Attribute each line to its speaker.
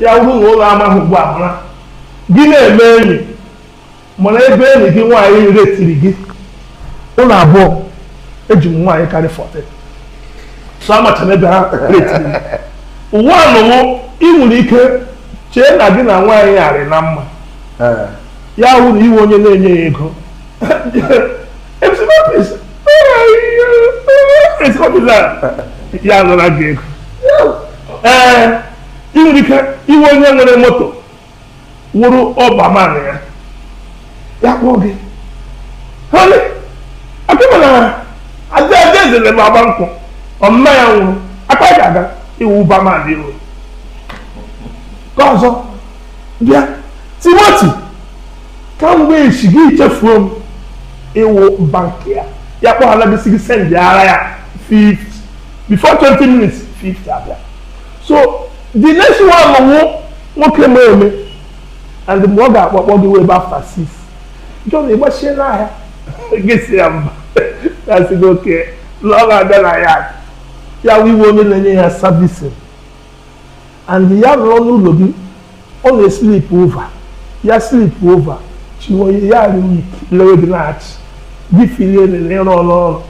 Speaker 1: Ya wụrụ na ụlọ amaghị ugbu a, mara gị na-eme enyi, mana ebe enyi gị nwaanyị retiri gị ụlọ abụọ. Eji m nwaanyị karị 14, so amacha ebe ha retiri m. Ụwa anụwụ, ị nwere ike chee na gị na nwaanyị arị na mma. Ya wụ na iwe onye na-enye ya ego. MC Mapis, MC Mapis a, ya anara gị ego. Ee, ị nwere ike iwe onye nwere moto wụrụ ọbaman ya, ya kpọọ gị, "Honey, akịma na ada eze na agba nkwụ, ọmụma ya nwụrụ aka ga-aga iwu ụbaman iru ka ọzọ bịa." Timoti, kamgbe echi gị chefuo m ịwụ bank ya, ya kpọghala gị, sị gị send ara ya 50. Before 20 minutes, 50 abịa. So the next one wụ nwoke ma eme, and mgbe ọ ga-akpọkpọ gị wee after 6, John, ịgbachie n'ahịa gị, si ya mba. Ya sị gị oke na ọ ga-abịa na ya, ya wụ iwe onye na-enye ya servicing, and ya rụọ n'ụlọ gị, ọ na-esleep over. Ya sleep over, chiwo ya week lewe gị na-achị gị filie na ịrụ ọrụ ọrụ.